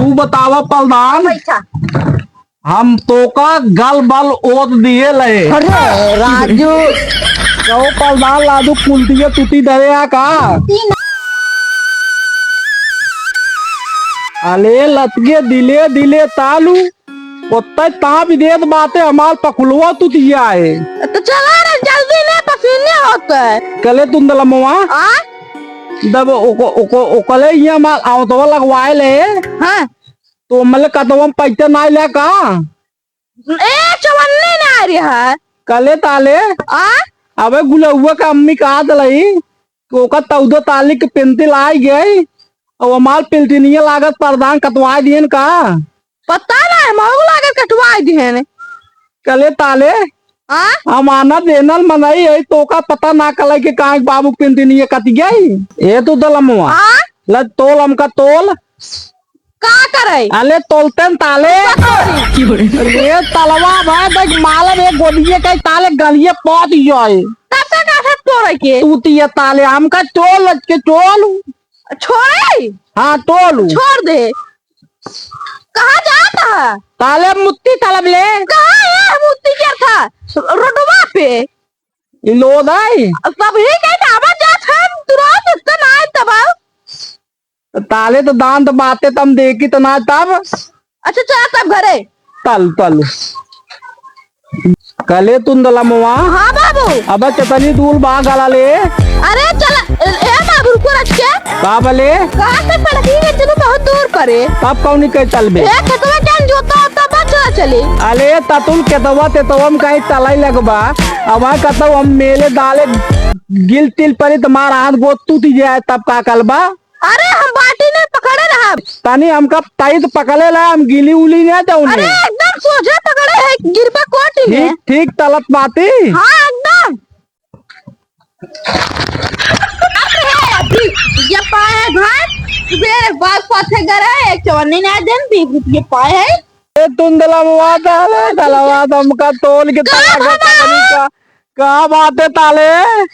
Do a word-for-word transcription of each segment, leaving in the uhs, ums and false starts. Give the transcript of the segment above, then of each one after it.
तू बतावा प्रधान, बैठा। हम तोका गल बल ओत दिए लहे। अरे राजू। कहो प्रधान लादू कुल्तिये तुती दरे आ का? अले लतगे दिले दिले तालू, ओत्ते ताप देत बाटे हमार पकुलवा तुतिया है। तो चला रे, जल्दी ले, पसीने होत है। कले तुंदलमवा। आ? दब ओको, ओको, ओकले इहाँ हमार औतवा लगवाए ले। हाँ। तो मले कतवा में पैसा नाई ले का? ए, चवन्नी ना आ रही है। कले ताले। आ? अबे गुलहुआ का अम्मी कहा दलई, तो ओका चौदह तारीख के पेंसिल आई गई, और हमार पेंसिलिया लागत प्रधान कटवाए दिहन का? पता ना, महू लागत कटवाए दिहन। कले ताले। आ? हम आना देनल मनई है, तो ओका पता ना कलई के कहाँ बाबू पेंसिलिया कट गई। ए तो दलमवा। आ? ल तोल हमका तोल। का करे? अले तोलते न ताले। का करी? अरे तलवा भाई देख मालम एक गोदिये के ताले गलिये पहुंच जाए। तब तक आठत तोड़े के। तू तिये ताले हमका तोल के तोल। छोड़े? हाँ तोल। छोड़ दे। कहाँ जाता है? ताले मुत्ती तलब ले। कहाँ है मुत्ती के था? रोडवा पे। ई लोद आई। अब सब ही कहीं आवा जात है, तुरंत इतना ना आए तब। ताले तो दांत बाते तम देखी तो ना तब। अच्छा, चला तब घरे। तल, तल। कले तुंदलमवा। हाँ बाबू। अब चतनी दूल बा गला ले। अरे चला, ए, ए बाबू, रुको रख के। का बले? कहाँ से पड़ती है, चलो बहुत दूर परे। तब कौनी कह चलबे? ए, खेतवा के जोता होता बा, चला चली। अले ततुल केतवा तेतवा में कहीं तलाई लगबा। अब कतौ हम मेले दाले गिल तिल परी तुम्हार हाथ गोद टूट जाए, तब का कलबा? अरे, हम बाटी नहीं पकड़े रहब। तनी हमका टाइट पकड़े ला, हम गिली उली नहीं जाऊनी। अरे, एकदम सोझे पकड़े है, गिरबा कोटी में। ठीक, ठीक तलत बाटी। हाँ, एकदम। अरे, अभी ये पाए है भाई, सुबह बाल पाथे करे, एक चवन्नी ना देन, बीस रुपये पाए है। ए, तुंदलमवा डाले, दलवा दमका तोल के का तला का बाबा? तनी का, का बात है ताले?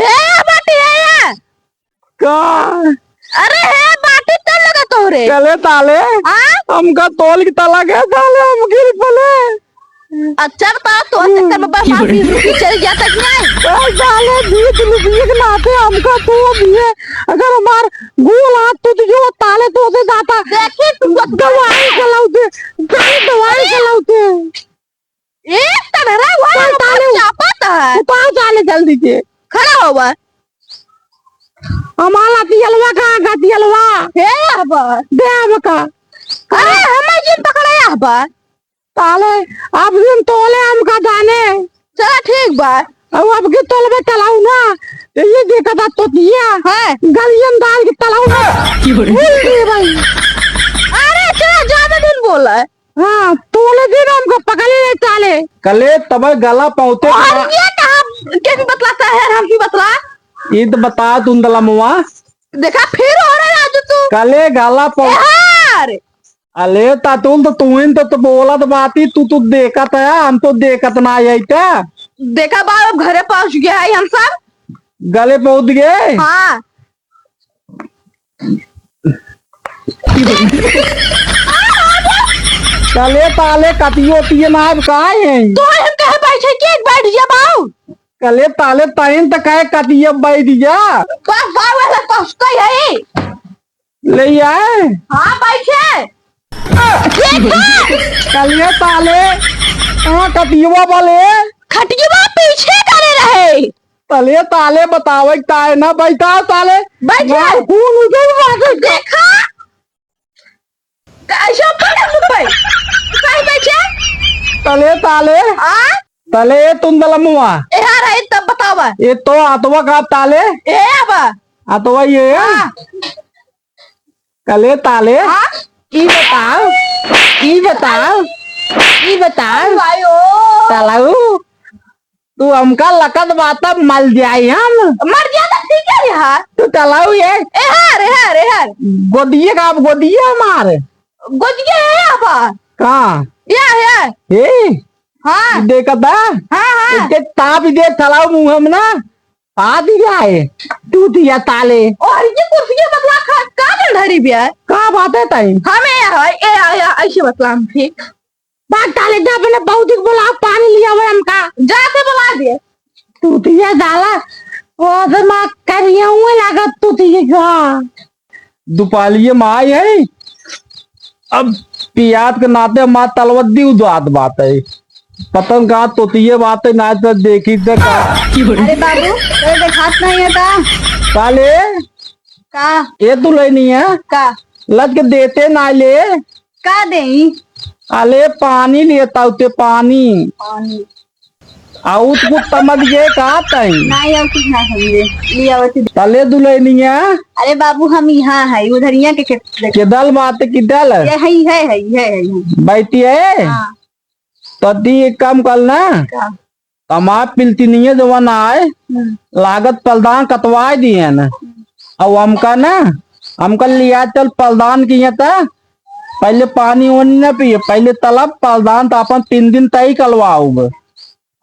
ए, बाटी है ये। का? अरे हे, बाटी तब लगा तोहरे। कले ताले, हाँ? हमका तोल के तला गया ताले, हम गिर पले। अच्छा बताओ, तो चक्कर में बस आप बीस रुपये चल जाता कि नहीं? ए, ताले, बीस रुपये के नाते हमका तो दिए। अगर हमार गोल हाथ टूट गयो, ताले तो से जाता। देखी, तू दवाई खिलाओ दे, दवाई खिलाओ दे। एक तनहरा हुआ चल, है, ताले उ-, चापत है। उतार ताले जल्दी से। खड़ा होवा। हमारा दियलवा का, का दियलवा? हे अहबर। दे अब का। अरे, हमें जिन पकड़े अहबर। ताले, अब दिन तोले हमका जाने। चला, ठीक बा। अब, अब की तोलबे तलाऊ ना। तो ये देखा था तोतिया। हाँ। गलियन डाल के तलाऊ ना। बोल दे भाई। अरे, चला, ज्यादा दिन बोला है। हाँ, तोले दिन हमका पकड़े ले ताले। कले तबे गला पहुँचे और ना। ये कहाँ, कैसे बतलाता है, हम भी बतला? ये तो बता तुंदलमवा। देखा, फिर हो रहा है राजू तू। कले गला पहुँ-, यार। अले तातुल तो तू ही तो, तो बोलत बाती, तू तो देखत है, हम तो देखत ना आई क्या? देखा बाबू, अब घरे पहुँच गया है हम सब। गले पहुँच गए? हाँ। तले ताले कतियो तिये नायब काय है? तो हम कहे बैठे कि एक बैठ जा बाऊ। कले ताले ताइन त कहे कतिये बैठ जा। बस बाऊ वाला पहुँचता ही है। ले आए? हाँ, बैठे। देखा। कले ताले, हाँ, कतियवा वाले। खटियवा पीछे करे रहे। तले ताले बतावे के ताए ना बैठा ताले। बैठ जा। मार खून उजल बाटे। देखा। कैसे पड़े मुंह पे? सही बैठे। तले ताले। आ? तले तुंदलमुआ। ए, आ रहा है तब बतावा। ये तो आतवा का ताले। ए, अब। आतवा ये। हाँ। कले ताले। हाँ? ई बताओ, ई बताओ, ई बताओ। भाई ओ। तालाऊ, तू हमका लकत बाता मल जाई हम। मर गया तो ठीक है यार। तू तालाऊ ये। ए हार, ए हार, ए हार। गोदिये का, अब गोदिये हमार। गोदिये है अब। कहाँ? या, या। ए? हाँ। देखा था? हाँ, हाँ। इनके ताप दे तालाऊ मुँह में ना। आ दिया है, तू दिया ताले। और ये कुर्सिया बतला खा, का जल धरी बिया? का बात है ताई? हमें है, ए, आ, आ, ऐसे बतला हम ठीक। बात ताले जा, अपने बहू जी के बुला, पानी लिया हुआ हमका। जा के बुला दे। तू दिया डाला, ओ से माँ करिया हुए लागत तू दिया जा। दुपालिये माई है, अब पियात के नाते माँ तलवत दी उदात बात है। पतंग का तोतिये बात है, ना तो देखी तो का। अरे बाबू, तोरे देखात नहीं है का? का ले? का? ये तू ले नहीं है? का? लद के देते ना ले। का देई? अले पानी लेता उते पानी। पानी। आउत कुछ समझ गए का तई? नहीं, और कुछ ना समझे। ले आवत ही। तले दुलहनिया। अरे बाबू, हम यहाँ है, उधरिया के खेत देख। किधल बात किधल? ये है, है, है, है, है। बैठी है? हाँ। तो दी एक काम कर ना। का? तमार पिलतिनिया जवन आए, हम्म। लागत पलदान कतवाए दिए न। हम्म। अब हमका ना, हमका लिया चल पलदान किए त, पहले पानी ओनी न पिए, पहले तलब पलदान त अपन तीन दिन तई कलवाउब।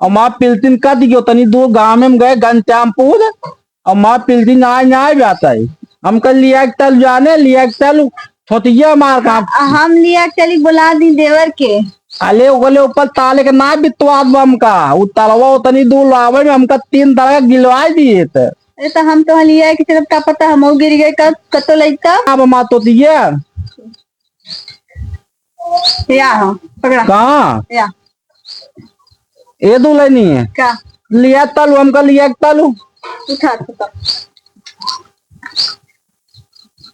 अब माँ पिलतिन कत गयो, तनी दूर गाँव में गए घनश्यामपुर, अब माँ पिलतिन आए ना आए जाता है। हमका लिया के तल जाने, लिया के तल छोटिया मार का। आ, हम लिया के चली बुला दी देवर के। अले ओकले ऊपर ताले के ना बितवात बा हमका, उ तलवा उतनी दूर लावे में हमका तीन दड़का गिलवाए दिए त। अरे तो हम तो लिया के चलब, का पता हम गिर गए कब, कतो लइका। अब माँ तो दिया। या हो, पकड़ा। कहाँ? या। ए दुलहनी है। का? लिया तालू, हमका लिया के तालू। उठा, उठा।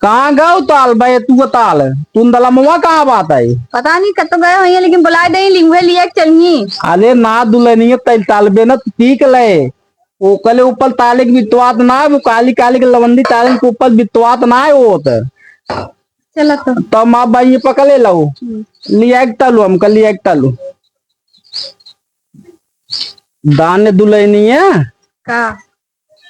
कहाँ गऊ ताल बे, तू ताल? तू दलमवा कहाँ बात है? पता नहीं कतो गए होइए, लेकिन बुलाए दे, लिंगुए लिया के चलिए। अरे ना दुलहनी है, तैल ताल बे ना, तू पी के ले। ओकले ऊपर ताले के बितवात ना है, वो काली काली के लवंदी ताले के ऊपर बितवात ना है वो तो। चला तो। तो माँ बाई पकड़े लो। हम्म। लिया के तालू, हमका लिया के तालू। दान दुलहनिया। का?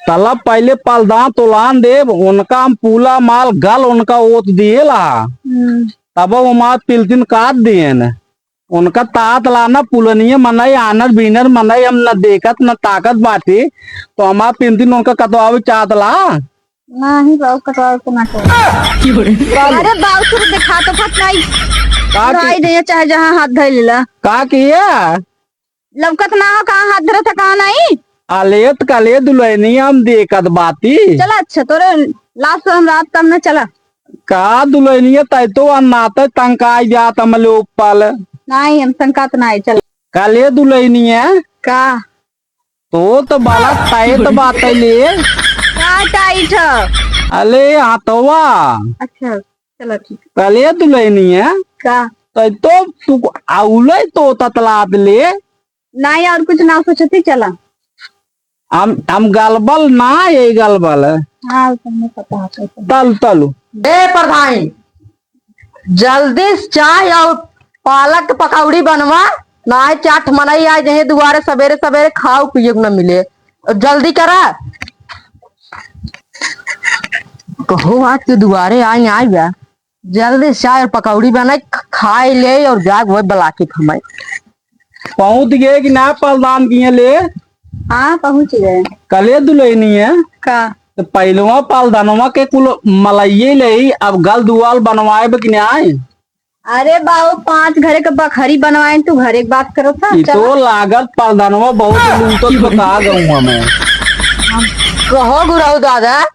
तला पहले पलदान तोलान देब, उनका हम पूला माल गल उनका ओत दिए ला। हम्म। तब वो मार पिलतिन काट दिए न। उनका तात लाना पुलनिया मनई, आनर बीनर मनई, हम न देखत न ताकत बाटी, तो हमार पिलतिन उनका कतवावे चाहत ला। नाही बाबू, कटवावे के ना चाही। अरे बाबू, तू देखा तो फट नाही। का की-, आई दे, चाहे जहाँ हाथ धर लेला। का किया? लौकत ना हो, कहाँ हाथ धरत है, कहाँ नाही। अले त कले दुलहनिया हम देखत बाती। चला, अच्छा, तोरे लास्ट हम रात कम न चला। का दुलहनिया, तै तो अन्नाते तंकाई जात हमले ऊपर। नाही, हम तंकात नाही, चला। कले दुलहनिया। का? तो तो बड़ा टाइट बात है ले। का टाइट है? अले हथवा। अच्छा, चला ठीक। कले दुलहनिया। का? तो, तो तू आउले तो ततलात ले। नाही, और कुछ ना सोचती, चला। हम, हम गलबल ना, ये गलबल। हाँ, तुमने पता है, पता है। तल, तलु। ए प्रधान, जल्दी से चाय और पालक के पकौड़ी बनवा, नाही चार ठे मनई आए जहे दुआरे, सबेरे सबेरे खाऊ पिए के न मिले। जल्दी करा। कहो आज के दुआरे आए, आए बा। जल्दी से चाय और पकौड़ी बनाई, ख-, खाई ले और जाग वही बलाकी फमाई। पहुँच गए कि ना पलदान किए ले? हाँ, पहुँच गए। कले दुलहनिया। का? तो पहलवा पलदानवा के कुल मलाइये ले, अब गल दुआल बनवाए बे कि नाई? अरे बाबू, पाँच घरे के बखरी बनवाए, तू घरे के बात करो था, ई चला। तो लागत पलदानवा बहुत लूटत बता गऊँ हमें। कहो गुरु दादा,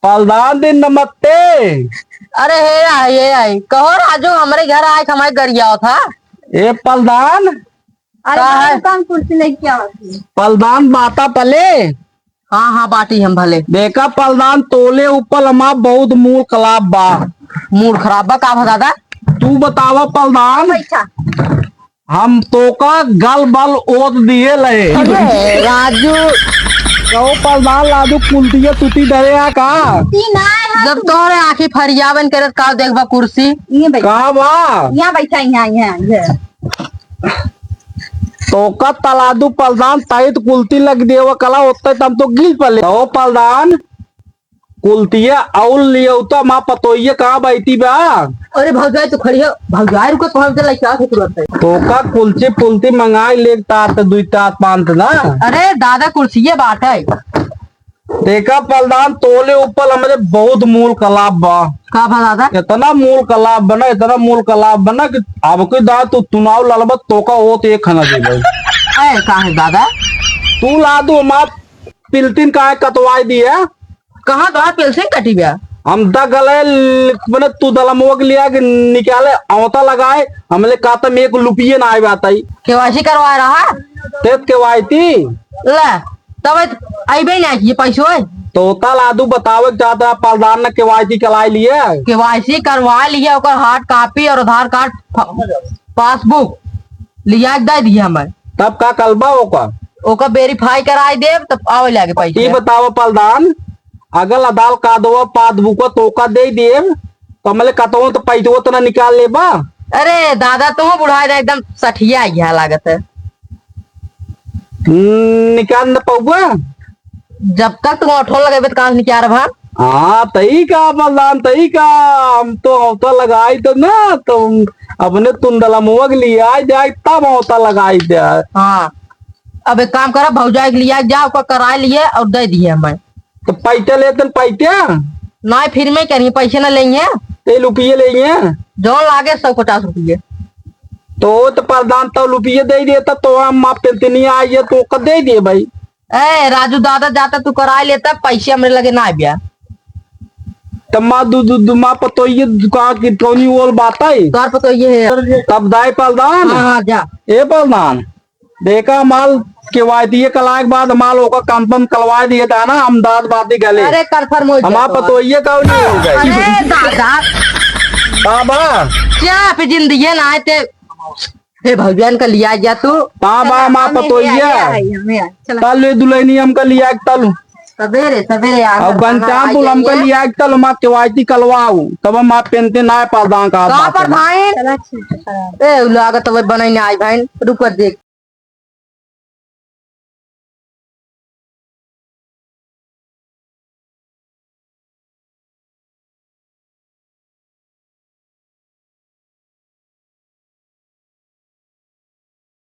पलदान दिन नमस्ते। अरे हे आई, हे आई। कहो राजू, हमरे घर आए, हमारे गरियाओ था। ए पलदान। अरे का है? दुकान कुर्सी लेके आओ। पलदान बाता पले। हाँ, हाँ, बाटी हम भले। देखा पलदान, तोले ऊपर हमार बहुत मूड खराब बा। मूड खराब बा का भा दादा? तू बतावा पलदान। बैठा। हम तोका गल बल ओत दिए लहे। अरे राजू। कहो पलदान लादू कुलतिया तुती डरे आ का? ती ना है जब तोहरे आँखी फरियावन करत का देखबा कुर्सी? ये बैठा। का बा? यहाँ बैठा, यहाँ, यहाँ, यहाँ। तोका तलादू पलदान ताई तो कुलती लग देवा कला होता है, तम तो गिल पले। कहो पलदान। कुलतिया अउल लियौता, मा पतोइया कहाँ बैठी बा? अरे भौजाई, तू खड़ी हो। भौजाई रुको, तोहर से लइका से तुरंत है। तोका कुलची पुलती मंगाई, लेके तात दुई तात पांत ना। अरे दादा, कुर्सिये बात है। देखा प्रधान, तोले ऊपर हमरे बहुत मूल कलाप बा। का बा दादा? इतना मूल कलाप बा ना, इतना मूल कलाप बा ना कि अब कोई दादा तू चुनाव लड़बा, तोका वोट एक खाना देबे। ए, का है दादा? तू लादू हमार पिलतिन काहे कतवाई दिया? कहाँ तोहार पेंसिल कटी बा? हम द गले ल-, मने तू दलमवा के लिया के निकाले औता लगाए, हमले कहता में एक लुपिये ना आए बात आई। केवाईसी करवाए रहा? तेत केवाईसी? ले, तब अइबे ना किए पैसो है। तोता लादू बतावे के चाहता है, प्रधान ने केवाईसी कराई लिए। केवाईसी करवा लिए, ओकर हार्ड कॉपी और आधार कार्ड, फ-, पासबुक लिया के दे दिया हमें। तब का कलबा ओकर? ओकर वेरीफाई कराई देब, तब आवे लागे पैसा। ई बताओ प्रधान, अगर आधार कार्डवा पासबुकवा तोका दे देब, तो हमले कतवो तो पैसवो तो ना निकाल लेबा। अरे दादा, तू बुढ़ा जा, एकदम सठिया गया लागत है। हम्म, निकाल न पौबा? जब तक तू अठो लगेबे, तो कहाँ से निकाल भा? हाँ, तई का प्रधान, तई का, हम तो औता लगाई तो ना, तो अपने तुंदला मुआ के लिए आ जाए, तब औता लगाई दे। हाँ, अब एक काम करा, भौजाई के लिए आ जाओ, ओकर कराए लिए और दे दिए हमें। तो पैते लेतन पैते? नहीं, फिर मैं कह रही, पैसे ना लेंगे। ते रुपये लेंगे? जो लागे सौ पचास रुपये। तो, तो प्रधान तो रुपये दे देता, तो हम आप पेंशनी आई है, तो ओकर दे दिए भाई। ए, राजू दादा, जाता तू कराए लेता, पैसे हमरे लगे ना आव्या। तब माँ दु-, दु-, दु-, माँ पतोइये दुकान की कौनी ओल बात है? तोर पतोइये है। तब दाई प्रधान। हाँ, हाँ, जा। ए प्रधान, देखा माल केवाईसी कलाए के बाद माल ओका कंफर्म कलवाए दिए था ना, हम दाद बाती गले। अरे, कंफर्म हो गया हमार तो। पतोइये कौनी हो गई? अरे दादा। बाबा। क्या पे जिंदगी ना आए ते। हे भगवान का लिया जा तू। हाँ बा, माँ हमें पतोइया। आया है, हमें आया। चला। तल ले दुल्हनी हमका लिया के तल। सवेरे, सवेरे आ अब गंचाम पुल हमका लिया के तल, माँ केवाईसी कलवाऊ। तब हम आप पेंते ना पाल दां का का बात पर है। भाई? चला, ठीक है, चला। ए, उ लागत अब बनाई ना आई भाई, रुक कर देख।